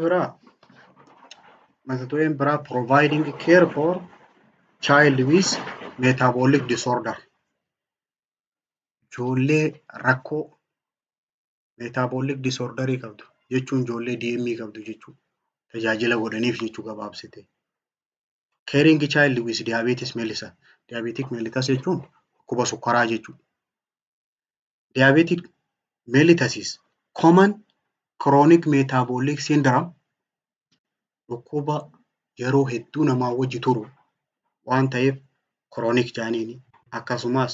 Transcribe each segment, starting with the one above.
Biraa mata dureen biraa "Providing care for child with metabolic disorder". Ijoollee rakkoo metabolic disorderii qabdu jechuun ijoollee DM qabdu jechuudha. Tajaajila godhaniif jechuu gabaabsite. Caring child with diabetes mellitus. Diabetic mellitus jechuun dhukkuba sukkaraa jechuudha. Diabetic mellitus is common chronic metabolic syndrome, dhukkuba yeroo hedduu namaa wajji turu waan ta'eef chronic jedhaniini. Akkasumas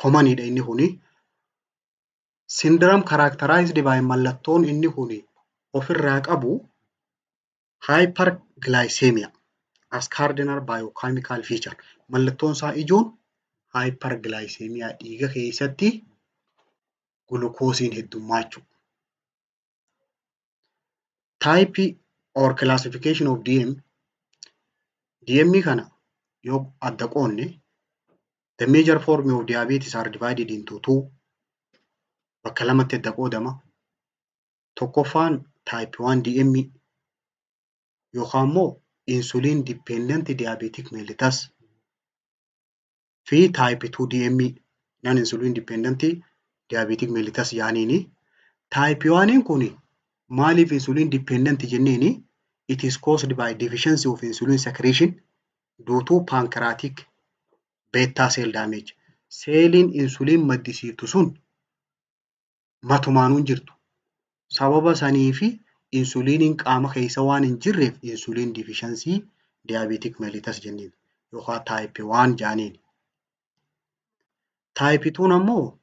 commonidha inni kuni. Syndrome characterized by, mallattoon inni kuni ofirraa qabu, hyperglycemia as cardinal biochemical feature. Mallattoon isaa ijoon hyperglycemia, dhiiga keessatti gulukoosiin heddummaachuu. Type or classification of DM. DM kana yoo adda qoodne, the major form of diabetes are divided into two, bakka lamatti adda qoodama. Tokkoffaan type 1 DM yookaan immoo insulin dependent diabetic mellitus fi type 2 DM, non insulin dependent diabetic mellitus yaaniini. Type 1 kun maaliif insulin dependent jenneeni? It is caused by deficiency of insulin secretion due to pancreatic beta cell damage. Seeliin insulin maddisiiftu sun matumaanuu hin jirtu. Sababa sanii fi insuliiniin qaama keessa waan hin jirreef insulin deficiency diabetic mellitus jenneen yookaan type 1 jaaniin. Type 2 ammoo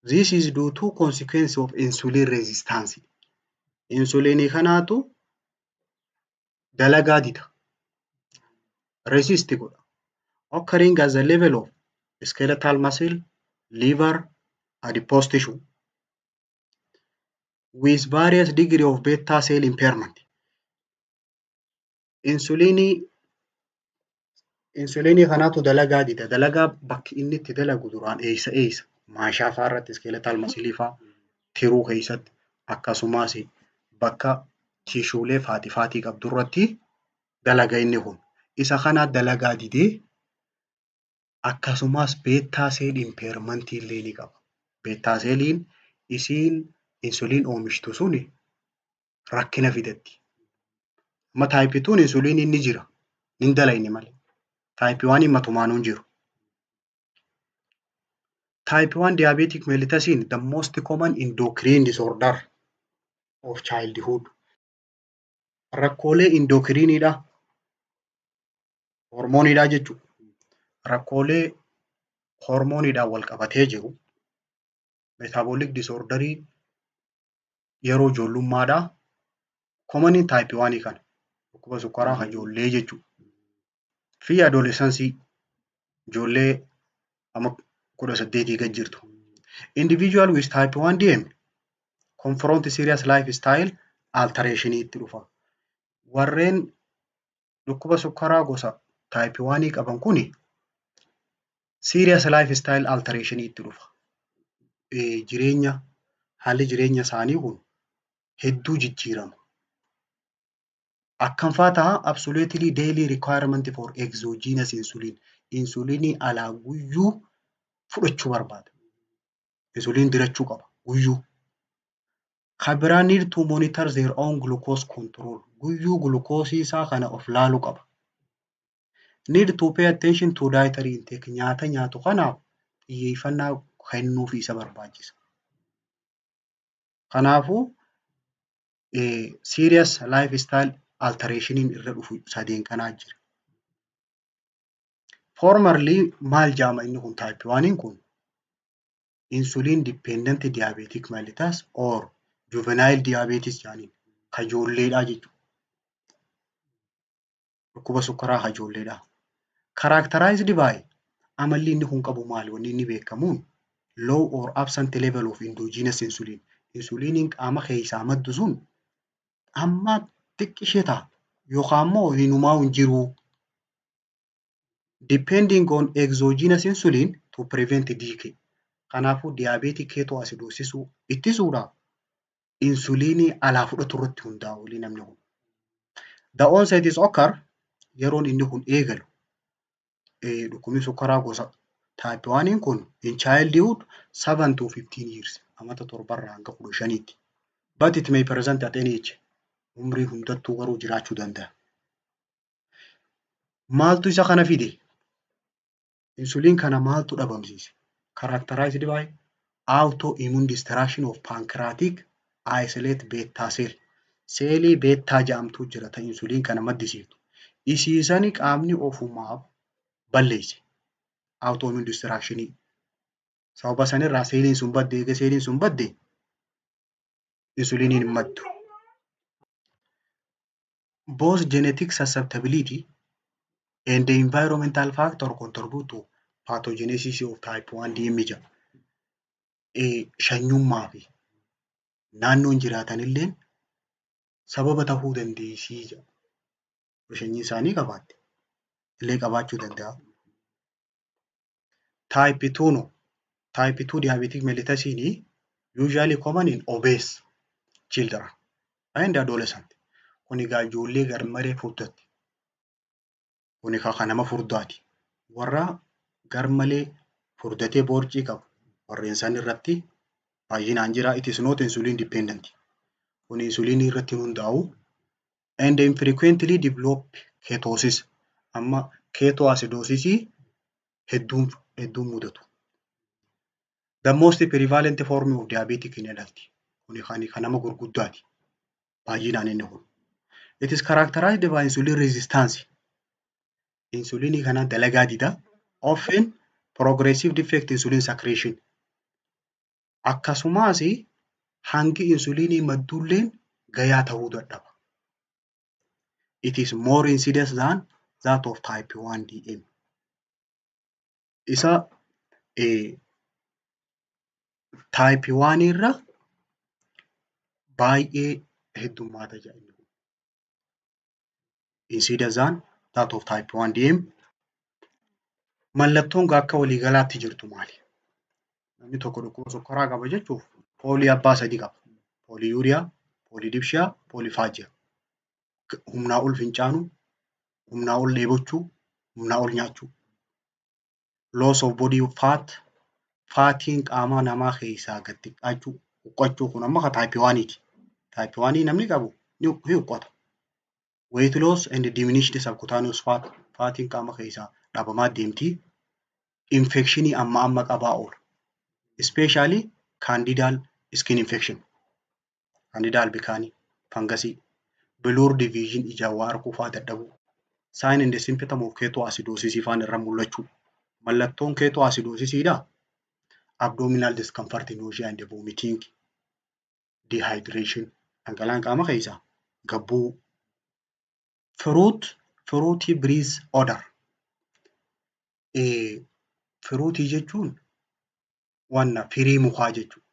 this is due to consequence of insulin resistance. Insuliinii kanaatu dalagaa dida. Resist godha. Occurring at the level of skeletal muscle, liver, adipose tissue with various degree of beta cell impairment. Insuliinii kanaatu dalagaa dida. Dalagaa bakki inni itti dalagu duraan eessa eessa? Maashaa fa'aa irratti, skeletal muscle fa'aa, tiruu keessatti, akkasumas bakka tissuelee fatty fatty qabdu irratti dalaga inni kun. Isa kana dalagaa didee akkasumas beta cell impairment illee ni qaba. Beta celliin isiin insuliin oomishtu suni rakkina fidatti. Amma type twon insuliiniin ni jira. Hin dalagne malee. Type oneiin matumaanuu hin jiru. Type 1 diabetic mellitus is the most common endocrine disorder of childhood. Rakkoolee endocrineiidha. Hormooniidha jechuudha. Rakkoolee hormooniidhaan wal qabatee jiru. Metabolic disorderii yeroo ijoollummaadhaa. Common type 1 kana. Dhukkuba sukkaraa kan ijoollee jechuudha. Fi adolescence, ijoollee amma 18 gad jirtu. Individual with type 1 DM confront serious lifestyle alteration itti dhufa. Warreen dhukkuba sukkaraa gosa type 1 qaban kuni serious lifestyle alteration itti dhufa. Jireenya, haalli jireenya isaanii kun hedduu jijjiirama. Akkam fa'aa ta'a? Absolutely daily requirement for exogenous insulin. Insulinii alaa guyyuu fudhachuu barbaada. Insuliin dirachuu qaba guyyuu. Kan biraa, need to monitor their own glucose control. Guyyuu gulukoosii isaa kana of laaluu qaba. Need to pay attention to dietary intake. Nyaata nyaatu kanaaf xiyyeeffannaa kennuufii isa barbaachisa. Kanaafuu serious lifestyle alterationiin irra dhufu sadeen kanaa jira. Formerly maal jedhama inni kun, type 1 kun? Insulin dependent diabetic mellitus or juvenile diabetes jedhaniin, kan ijoolleedhaa jechuudha. Dhukkuba sukkaraa kan ijoolleedhaa. Characterized by, amalli inni kun qabu maali? Wanni inni beekamuun low or absent level of endogenous insulin. Insuliiniin qaama keessaa maddu sun hamma xiqqishee ta'a yookaan immoo hinumaa hin jiru. Depending on exogenous insulin to prevent DKA. Kanaafuu diabetic ketoacidosis ittisuudhaaf Insuliinii alaa fudhatu irratti hundaa'a namni kun. The onset is occur, yeroon inni kun eegalu, dhukkubni sukkaraa gosa type 1 kun, in childhood, 7 to 15 years, amata 7rraa hanga 15tti. But it may present at any age. Umrii hundattuu garuu jiraachuu danda'a. Maaltu isa kana fide? Insuliin kana maaltu dhabamsiise? Characterized by autoimmune destruction of pancreatic islet beta cell. Seelii beta jedhamtu jira ta insuliin kana maddisiiftu. Isiisani qaamni ofumaaf balleesse. Autoimmune destruction. Sababa sanirraa seeliin sun badde. Eega seeliin sun badde, insuliiniin hin maddu. Both genetic susceptibility and the environmental factor contribute to pathogenesis of type 1 DM jedha. Shanyummaa fi naannoon jiraatanillee sababa tahuu dandeessii jedha. Sanyii isaanii qabaatte illee qabaachuu danda'a. Type 2 no. Type 2 diabetic mellitus usually common in obese children and adolescent. Kun egaa ijoollee garmalee furdatti. Kun egaa nama furdaati. Warra garmalee furdatee boorcii qabu warreen san irratti baay'inaan jira. It is not insulin dependent. Kun insuliinii irratti hin hundaa'u. And infrequently develop ketosis. Amma ketoacidosis hedduun hedduun mudatu. The most prevalent form of diabetic in adult. Kun kan nama gurguddaati. Baay'inaan inni kun. It is characterized by insulin resistance. Insulinii kana dalagaa dida. Often progressive defect insulin secretion. Akkasumas hangi insuliinii madduulleen gayaa ta'uu dadhaba. It is more insidious than that of type 1 DM. Isa type 1 irra baay'ee heddummaata jedha. Insidious than that of type 1 DM. Mallattoon akka waliigalaatti jirtu maali? Namni tokko dhukkuba sukkaraa qaba jechuuf poly abbaa sadii qaba. Polyuria, polydipsia, polyphagia. Humnaa ol fincaanuu, humnaa ol dheebochuu, humnaa ol nyaachuu. Loss of body fat, fatiin qaama namaa keessaa gad xiqqaachuu, huqqachuu. Kun amma ka type 1ti. Type 1 namni qabu ni huqqata. Weight loss and diminished subcutaneous fat, fatiin qaama keessaa dhabamaa deemti. Infectionii amma amma qabaa oola. Especially candidal skin infection. Candida albicans, fungusii, blurred vision, ijaan waa arguu fa'aa dadhabuu. Sign and symptom of ketoacidosis faan irra mul'achuu. Mallattoon ketoacidosisiidha. Abdominal discomfort, nausea and vomiting, dehydration, dhangala'aan qaama keessaa gabbuu. Fruity breath odor. Fruity jechuun wanna firii mukaa jechuudha.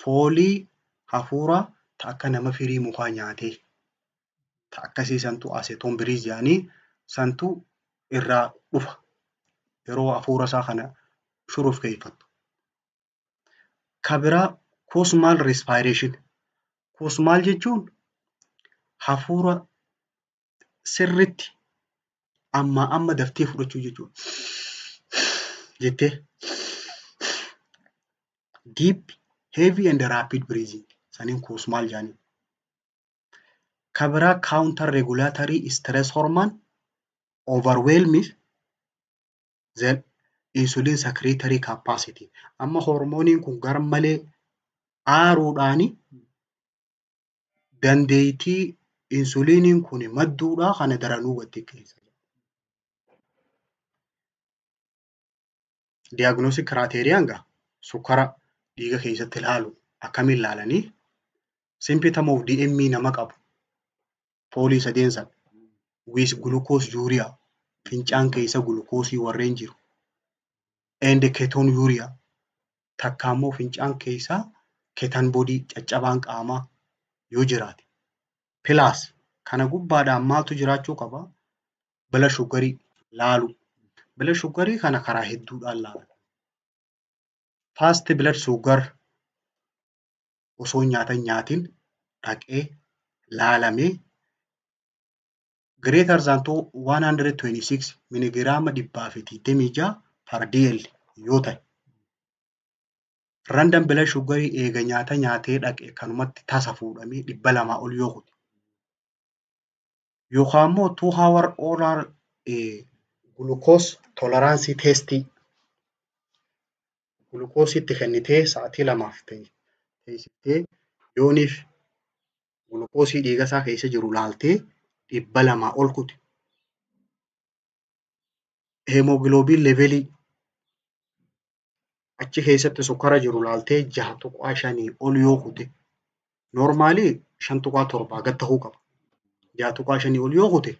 Foolii hafuuraa ta akka nama firii mukaa nyaatee, ta akkasii santu acetone breath jedhanii santu irraa dhufa. Yeroo hafuura isaa kana shurufkeeffattu. Ka biraa Kussmaul respiration. Kussmaul jechuun hafuura sirriitti ammaa amma daftee fudhachuu jechuudha. Jettee deep, heavy and rapid breathing saniin Kussmaul jedhanii. Ka biraa counter regulatory stress hormone overwhelms the insulin secretory capacity. Amma hormooniin kun garmalee aaruudhaani dandeettii insuliiniin kun madduudhaa kana daranuu gad xiqqeessa. Diagnostic criteriaan gaa sukkara dhiiga keessatti ilaalu akkamiin ilaalanii? Symptom of DM nama qabu poly sadeen sana with glucosuria, fincaan keessa gulukoosii warreen jiru, and ketonuria, takka immoo fincaan keessa ketone body, caccabaan qaamaa yoo jiraate, plus kana gubbaadhaan maaltu jiraachuu qaba? Blood sugarii laalu. Blood sugarii kana karaa hedduudhaan laalan. Fast blood sugar Osoo nyaata hin nyaatin dhaqee laalamee greater than to 126 miligiraama 126 per dL yoo ta'e, random blood sugarii eega nyaata nyaatee dhaqe kanumatti tasa fuudhamee 200 ol yoo kute, yookaan immoo 2 hour oral glucose tolerance testii gulukoosii itti kennitee sa'aatii 2f teessistee yooniif gulukoosii dhiiga isaa keessa jiru laaltee 200 ol kute. Hemoglobin levelii achi keessatti sukkara jiru laaltee 6.5 ol yoo kute, normalii 5.7 gad ta'uu qaba. 6.5 ol yoo kute,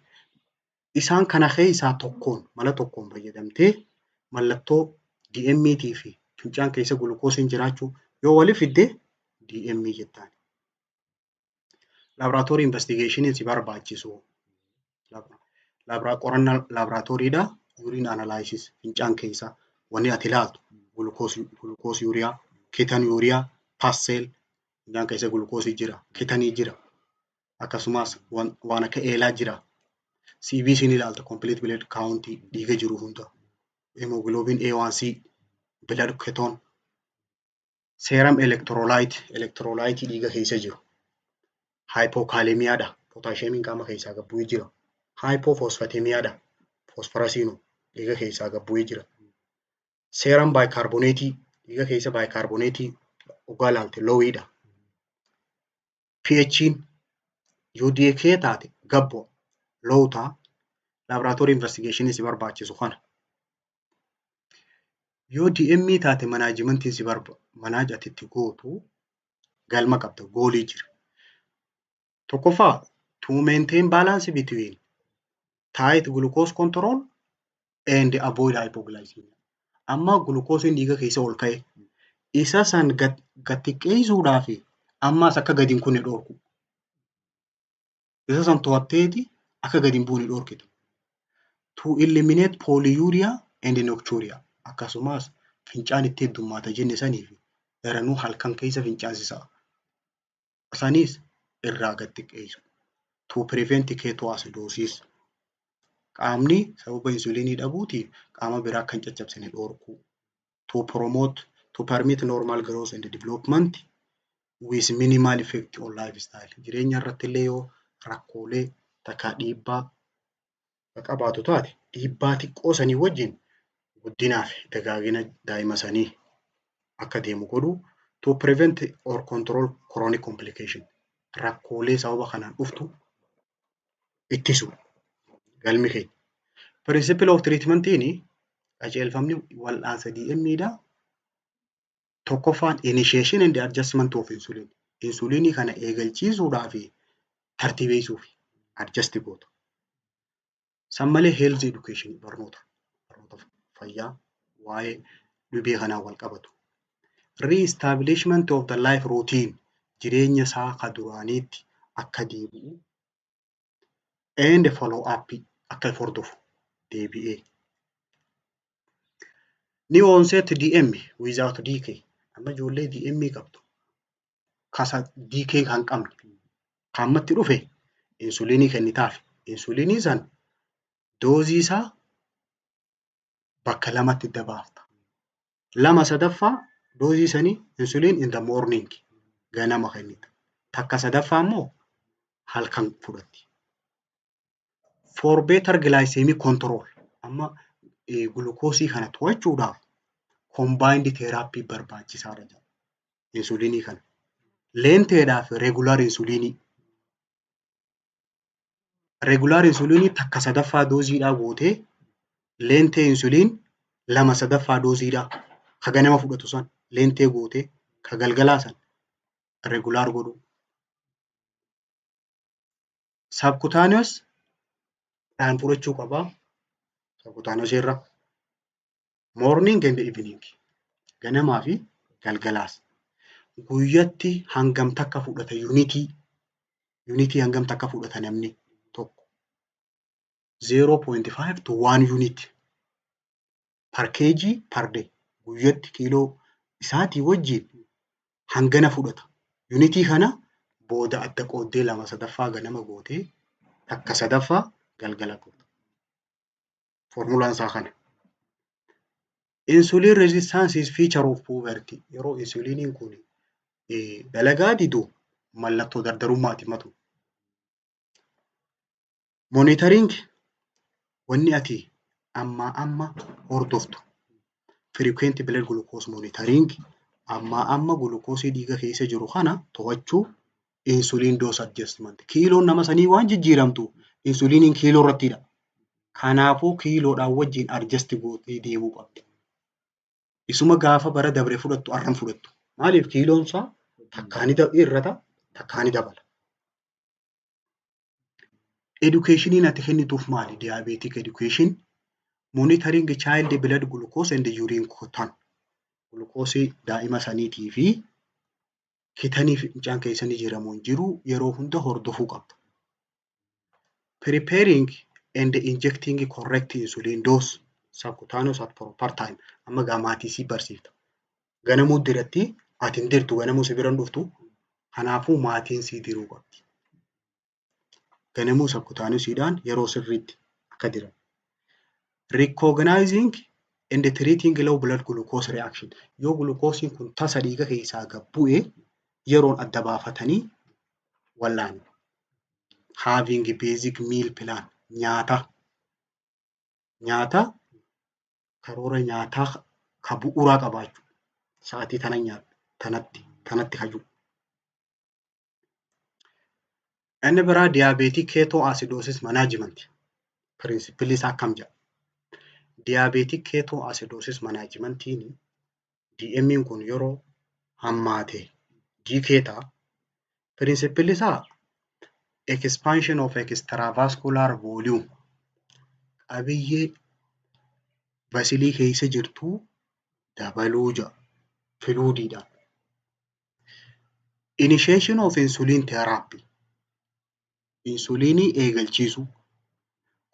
isaan kana keessaa tokkoon mala tokkoon fayyadamtee mallattoo DM'tii fi fincaan keessa gulukoosiin jiraachuu yoo wali fidde DM jettaan. Laboratory investigationiin si barbaachisu. Qorannaa laaboraatooriidhaa, urine analysis, fincaan keessa wanni ati ilaaltu glucosuria, ketonuria, pus cell, fincaan keessa gulukoosii jira, ketonii jira. Akkasumas waan akka eelaa jira. CBC ni ilaalta, complete blood count, dhiiga jiru hunda. Hemoglobin A1C, blood ketone, serum electrolyte, electrolyte dhiiga keessa jiru. Hypokalemiadha. Potassiumiin qaama keessaa gad bu'ee jira. Hypophosphatemiadha. Phosphorasiin dhiiga keessaa gad bu'ee jira. Serum bicarbonateii, dhiiga keessa bicarbonateii dhugaa ilaalte lowiidha. pH'n yoo DK taate gad bu'a. Low ta'a. Laboratory investigationii si barbaachisu kana. Yoo DM taate managementiin si barba manage ati itti gootu galma qabda, goalii jira. Tokkoffaa, to maintain balance between tight glucose control and avoid hypoglycemia. Amma gulukoosiin dhiiga keessa ol ka'e isa san gad xiqqeessuudhaaf ammaas akka gadi hin kunne dhorku. Isa san to'atteeti akka gadi hin buune dhorkita. To eliminate polyuria and nocturia, akkasumas fincaan itti heddummaata jenne saniif daranuu halkan keessa fincaansisa. Sanis irraa gad xiqqeessu. To prevent ketoacidosis, qaamni sababa insuliinii dhabuutiif qaama biraa akka hin caccabsine dhorkuu. To promote, to permit normal growth and development with minimal effect on lifestyle. Jireenya irratti illee yoo rakkoolee takka dhiibbaa qabaatu taate, dhiibbaa xiqqoo sanii wajjin guddinaa fi dagaagina daa'ima sanii akka deemu godhuu. To prevent or control chronic complication, rakkoolee sababa kanaan dhuftu ittisu galmi keenya. Principle of treatmentiin, qajeelfamni wal'aansa DM dha. Tokkoffaan, initiation and adjustment of insulin. Insuliinii kana eegalchiisuudhaa fi tartiibeessuuf adjust goota. San malee health education, barnoota fayyaa waa'ee dhibee kanaan wal qabatu. Re-establishment of the life routine, jireenya isaa ka duraaniitti akka deebi'u, and follow up, akka hordofu deebi'ee. New onset DM without DK, amma ijoollee DM qabdu kasa DK kan qabne kan ammatti dhufe insuliinii kennitaaf. Insuliinii san doozii isaa bakka lamatti dabaafta. 2/3 doozii sanii insulin in the morning, ganama kennita. 1/3 immoo halkan fudhatti. For better glycemic control, amma gulukoosii kana to'achuudhaaf combined therapy barbaachisaadha jedha. Insuliinii kana. Lenteedhaa fi regular insuliinii. Regular insuliinii 1/3 dooziidhaa gootee, lente insulin 2/3 dooziidhaa ka ganama fudhatu san lente gootee, ka galgalaa san regular godhuu. Subcutaneous dhaan fudhachuu qabaa. Subcutaneous irra. Morning and evening. Ganamaa fi galgalaas. Guyyatti hangam takka fudhata unitii? Unitii hangam takka fudhata namni tokko? 0.5 to 1 unit per kg per day. Guyyatti kiiloo isaatii wajjin hangana fudhata. Unitii kana booda adda qooddee lama sadaffaa ganama gootee takka sadaffaa galgala goota. Formulaan isaa kana. Insulin resistance is feature of puberty. Yeroo insuliiniin kun dalagaa didu mallattoo dardarummaati matu. Monitoring, wanni ati ammaa amma hordoftu, frequent blood glucose monitoring, ammaa amma gulukoosii dhiiga keessa jiru kana to'achuu, insulin dose adjustment. Kiiloon nama sanii waan jijjiiramtu insuliiniin kiiloo irrattidha. Kanaafuu kiiloodhaan wajjin adjust gootee deemuu qabdi. Isuma gaafa bara dabre fudhattu arran fudhattu. Maaliif? Kiiloon isaa takkaa ni hir'ata, takkaa ni dabala. Educationiin ati kennituuf maali? Diabetic education, monitoring child blood glucose and urine ketone. Gulukoosii daa'ima saniitii fi ketonii fincaan keessa ni jira moo hin jiru yeroo hunda hordofuu qabda. Preparing and injecting correct insulin dose subcutaneous at proper time. Amma gaa maatii sii barsiifta. Ganamuu diratti ati hin dirtu, ganamuu si bira hin dhuftu. Kanaafuu maatiin sii diruu qabdi. Ganamuu subcutaneousiidhaan yeroo sirriitti akka diran. Recognizing and treating low blood glucose reaction. Yoo gulukoosiin kun tasa dhiiga keessaa gad bu'e yeroon adda baafatanii wallaanu. Having basic meal plan, nyaata karoora nyaataa ka bu'uuraa qabaachuu. Sa'aatii tana nyaadha, tanatti tanatti haju. Inni biraa diabetic ketoacidosis management. Principleii isaa akkam jedha? Diabetic ketoacidosis managementiin, DM'n kun yeroo hammaate DK ta'a. Principleii isaa expansion of extravascular volume, qabiyyee vesselii keessa jirtu dabaluu jedha fluidiidhaan. Initiation of insulin therapy, insuliinii eegalchiisuu.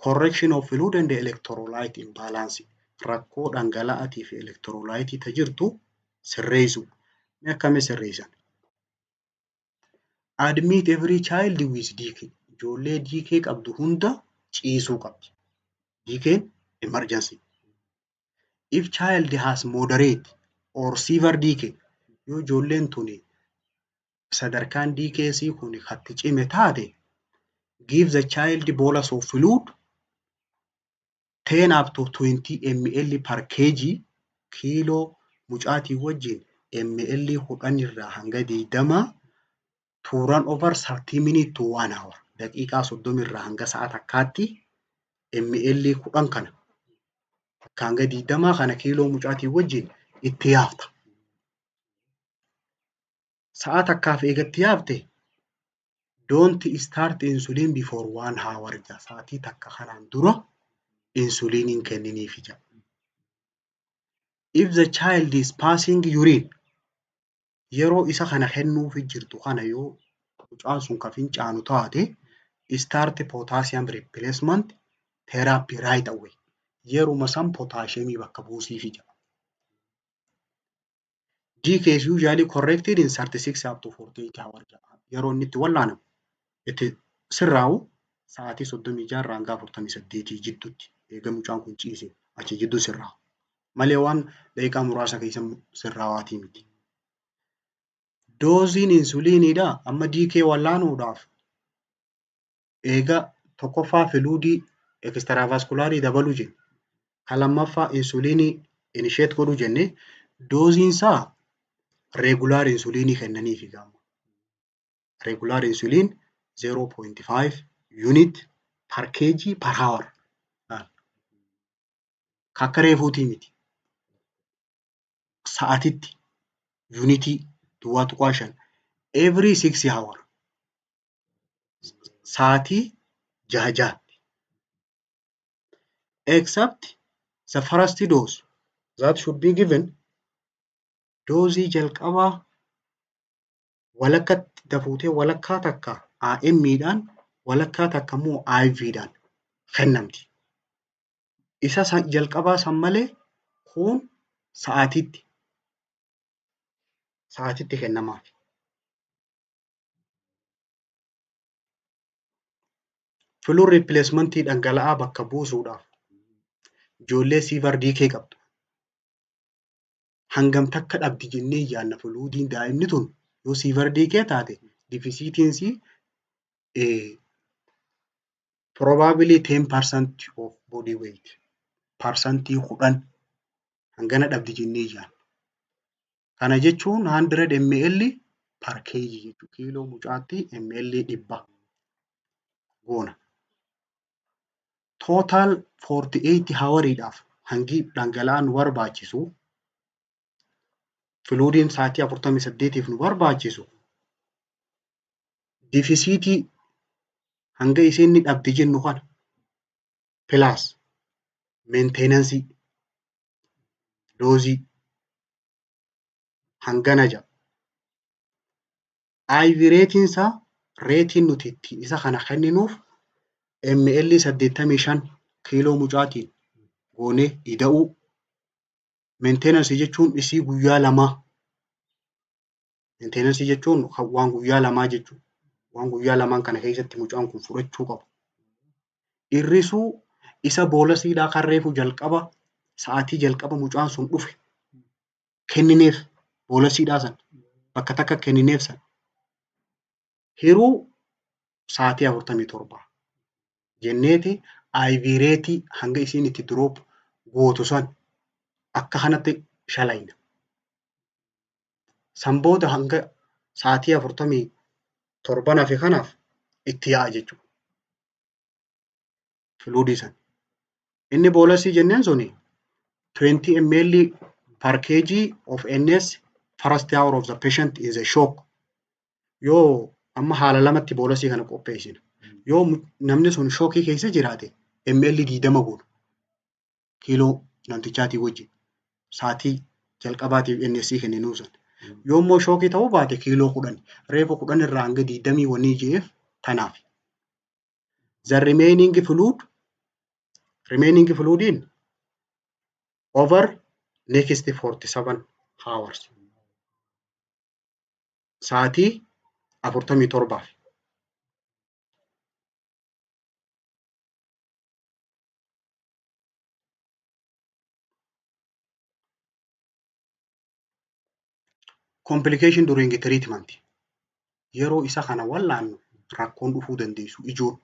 Correction of fluid and electrolyte imbalance, rakkoo dhangala'aatii fi electrolyte ta jirtu sirreessuu. Mee akkamiin sirreessan? Admit every child with DK. Ijoollee DK qabdu hunda ciisuu qabdi. DK'n emergency. If child has moderate or severe DK, yoo ijoolleen tuni sadarkaan DKC kun katti cime taate, give the child bolus of fluid 10 up to 20 ml per kg, kiiloo mucaatii wajjin ml 10 irraa hanga 20, to run over 30 minutes to 1 hour, daqiiqaa 30 irraa hanga sa'a takkaatti ml 10 kana takka hanga 20 kana kiiloo mucaatii wajjin itti yaafta. Sa'a takkaaf eegatti yaafte, don't start insulin before one hour jedha. Sa'aatii takka kanaan dura insuliin hin kenniniifi jedha. If the child is passing urine, yeroo isa kana kennuufi jirtu kana yoo mucaan sun ka fincaanu taate, start potassium replacement therapy right away. Yeruma san potassiumii bakka buusiifi jedha. DK is usually corrected in 36 up to 48 hours jedha. Yeroo inni itti wallaanamu, itti sirraa'u, sa'aatii 36 irraa hanga 48 jidduutti eega mucaan kun ciise achi jidduu sirraa'a. Malee waan daqiiqaa muraasa keessa sirraawaatii miti. Doseiin insuliiniidha amma DK wallaanuudhaaf eega tokkoffaa fluidii extravascularii dabaluu jenne. Kan lammaffaa insuliinii initiate godhuu jenne, doseiin isaa regular insuliinii kennaniifi gaama. Regular insulin 0.5 unit per kg per hour. Akka reefuutii miti. Sa'aatitti unitii 0.5 every 6 hour, sa'aatii jaha jahatti. Except the first dose that should be given, doseii jalqabaa walakkatti dafuutee walakkaa takka IM'dhaan, walakkaa takka immoo IV'dhaan kennamti. Isa jalqabaa san malee kun sa'aatitti sa'aatitti kennamaaf. Fluid replacementii, dhangala'aa bakka buusuudhaaf, ijoollee severe DKA qabdu hangam takka dhabdi jennee yaadna? Fluidiin daa'imni tun yoo severe DKA taate, deficitiinsii probably 10% of body weight, 10% hangana dhabdi jennee yaadna. Kana jechuun 100 ml per kg jechuudha. Kiiloo mucaatti ml 100 goona. Total 48 houriidhaaf hangi dhangala'aa nu barbaachisu, fluidiin sa'aatii 48f nu barbaachisu, deficitii hanga isheen ni dhabdi jennu kana plus maintenance dose hangana jedha. IV rateiin isaa, rateiin nuti ittiin isa kana kenninuuf, ml 85 kiiloo mucaatiin goonee ida'uu, maintenance jechuun isii guyyaa lamaa, maintenance jechuun waan guyyaa lamaa jechuudha. Waan guyyaa lamaan kana keessatti mucaan kun fudhachuu qabu. Hir'isuu isa bolusiidhaa kan reefu jalqaba sa'aatii jalqaba mucaan sun dhufe kennineef, bolusiidhaa sana bakka takka kennineef sana hiruu sa'aatii 47 jenneeti, IV rateii hanga isiin itti drop gootu san akka kanatti shalayna. San booda hanga sa'aatii 47 hafe kanaaf itti yaa'a jechuudha. Fluidii sana. Inni bolusii jenneen suni 20 ml per kg of NS first hour of the patient is a shock. Yoo amma haala lamatti bolusii kana qopheessina. Yoo namni sun shockii keessa jiraate, ml 20 goona. Kiiloo namtichaatii wajjin sa'aatii jalqabaatiif NS kenninuu sana. Yoo immoo shockii ta'uu baate, kiiloo 10, reefu 10 irraa hanga 20 wanni je'eef tanaaf. The remaining fluid, remaining fluidiin over next 47 hours. Sa'aatii 47f. Complication during treatment. Yeroo isa kana wallaannu rakkoon dhufuu dandeessu ijoon.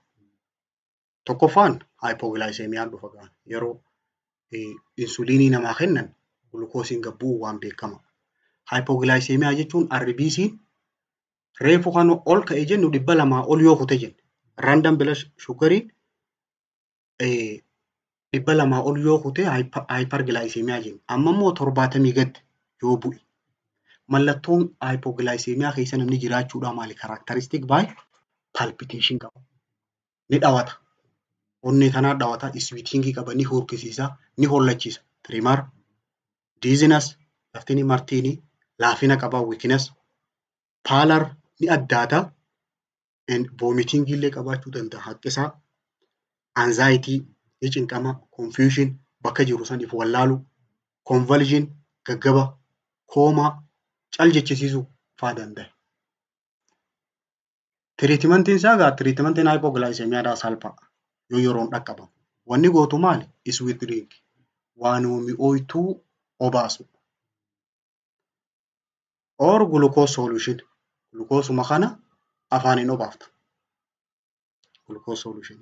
Tokkoffaan hypoglycemiaan dhufa gaan yeroo insuliinii namaa kennan glucoseiin gad bu'uu waan beekama. Hypoglycemia jechuun RBC'n reefu kan ol ka'e jennu 200 ol yoo kute jenne, random blood sugariin 200 ol yoo kute hyperglycemia jenna. Amma immoo 70 gad yoo bu'e. Mallattoon hypoglycemia keessa namni jiraachuudhaa maali? Characteristic by palpitation qaba. Ni dhawata. Onnee tanaa dhawata, sweatingii qaba, ni hurkisiisa, ni hollachiisa. Tremor, dizziness, lafti ni martiini, laafina qaba, weakness, pallor, ni addaata, and vomiting illee qabaachuu danda'a haqqisaa, anxiety, ni cinqama, confusion, bakka jiru saniif wallaaluu, convulsion, gaggaba, coma, cal jechisiisuu fa'aa danda'a. Treatmentiin isaa egaa, treatmentiin hypoglycemiadhaa salphaa yoo yeroon dhaqqabamu. Wanni gootu maali? Sweet drink, waanuma mi'ooytuu obaasu. Or glucose solution. Glucoseuma kana afaaniin obaafta. Glucose solution.